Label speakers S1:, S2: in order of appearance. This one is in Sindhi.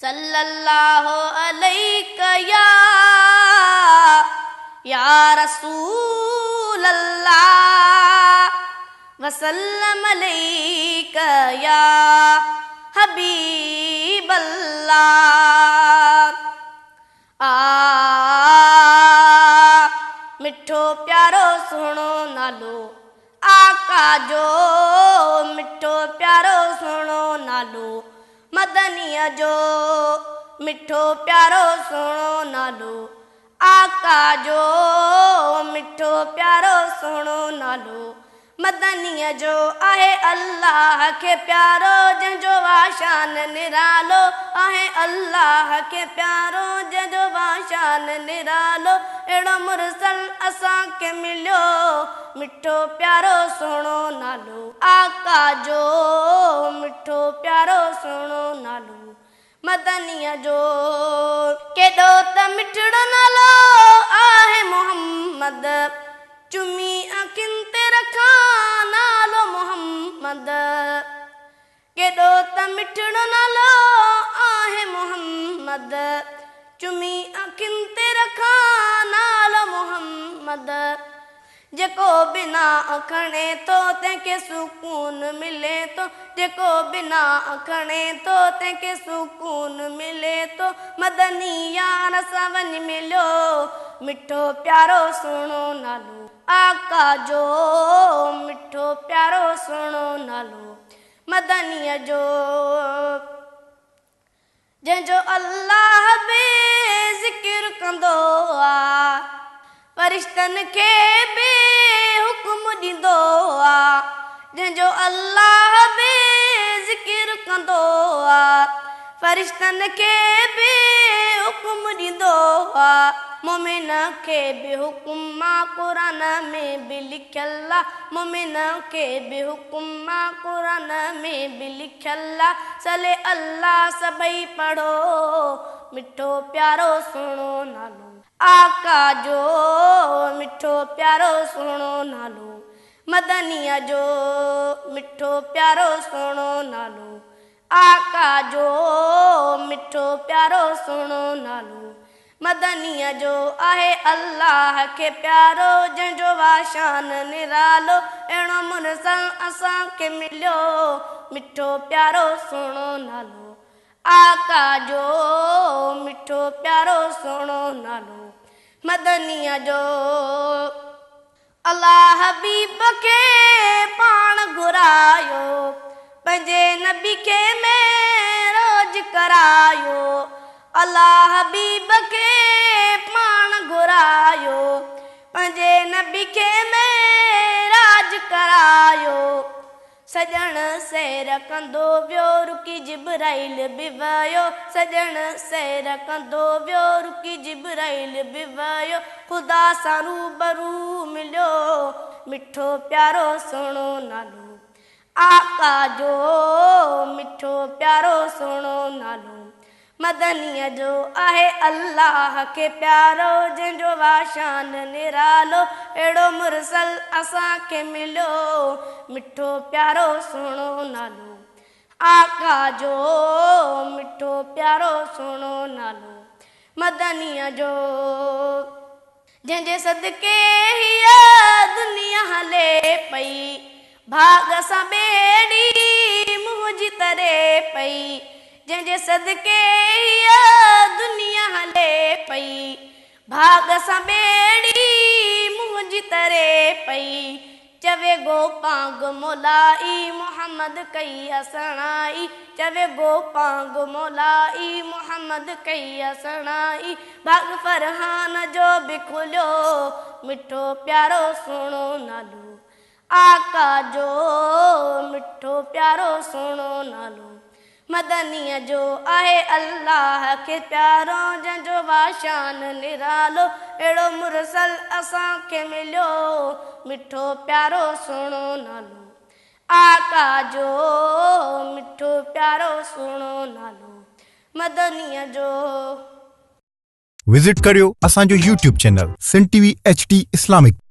S1: صلّي اللّٰه عليڪ يا يا رسول الله وسلّم عليڪ يا حبيب الله آ مٺو پيارو سهڻو نالو آقا جو مٺو پيارو سهڻو نالو مدنيء جو مٺو پيارو سهڻو نالو آقا جو مٺو پيارو سهڻو نالو مدنيء جو آهي الله کي پيارو جنهن جو آ شان نرالو آهي الله کي پيارو جنهن جو آ شان نرالو اهڙو مرسل اسان کي مليو مٺو پيارو سهڻو نالو آقا جو مٺو پيارو سهڻو نالو مدنيء جو ڪيڏو ته مٺڙو نالو آهي محمد چمي اکين تي رکان نالو محمد ڪيڏو ته مٺڙو نالو آهي محمد چمي اکين تي رکان نالو محمد جيڪو به نانء کڻي ٿو تنهن کي سڪون ملي ٿو جيڪو به نانء کڻي ٿو تنهن کي سڪون ملي ٿو مدني يار سان وڃ مليو مٺو پيارو سهڻو نالو آقا جو مٺو پيارو سهڻو نالو مدنيء جو. جنهن جو الله به ذڪر ڪندو آ، فرشتن کي به حڪم ڏيندو آ، جنهن جو الله به ذڪر ڪندو آ، فرشتن کي به حڪم ڏيندو آ، مؤمن کي به حڪم آ، قرآن ۾ به لکيل آ، مؤمن کي به حڪم آ، قرآن ۾ به لکيل آ، صلي الله سڀئي پڙهو، مٺو پيارو سهڻو نالو آقا جو، مٺو پيارو سهڻو نالو مدنيء جو، مٺو پيارو سهڻو نالو آقا جو، مٺو پيارو سهڻو نالو مدنيء جو آهي الله کي پيارو، جنهن جو آ شان نرالو، اهڙو مرسل اسان کي مليو، مٺو پيارو سهڻو نالو آقا جو، مٺو پيارو سهڻو نالو مدنيء جو. الله حبيب کي پاڻ گهرايو، پنهنجي نبي کي معراج ڪرايو. الله حبيب کي پاڻ گهرايو، پنهنجي نبي کي معراج ڪرايو. سڄڻ سير ڪندو ويو، رڪي جبرائيل به ويو. سڄڻ سير ڪندو ويو، رڪي جبرائيل به ويو. خدا سان روبرو مليو، مٺو پيارو سهڻو نالو آقا جو، مٺو پيارو سهڻو نالو مدنيء جو آهي الله کي پيارو، جنهن جو آ شان نرالو، اهڙو مرسل اسان کي مليو، مٺو پيارو سهڻو نالو آقا جو، مٺو پيارو سهڻو نالو مدنيء جو. جنهن جي صدقي هيء دنيا هلي پئي، ڀاڳ سان ٻيڙي منهنجي تري پئي. جنهن جي صدقي هيء دنيا هلي پئي، ڀاڳ سان ٻيڙي منهنجي تري پئي. چوي گوپانگ مولائي محمد ڪئي آ سڻائي چوي گوپانگ مولائي محمد ڪئي آ سڻائي ڀاڳ فرحان جو به کليو مٺو پيارو سهڻو نالو آقا جو مٺو پيارو سهڻو نالو مدنيء جو آهي الله کي پيارو، جنهن جو آ شان نرالو، اهڙو مرسل اسان کي مليو، مٺو پيارو سهڻو نالو آقا جو، مٺو پيارو سهڻو نالو مدنيء جو.
S2: وزٽ ڪريو اسان جو YouTube channel Sindh T V H D Islamic.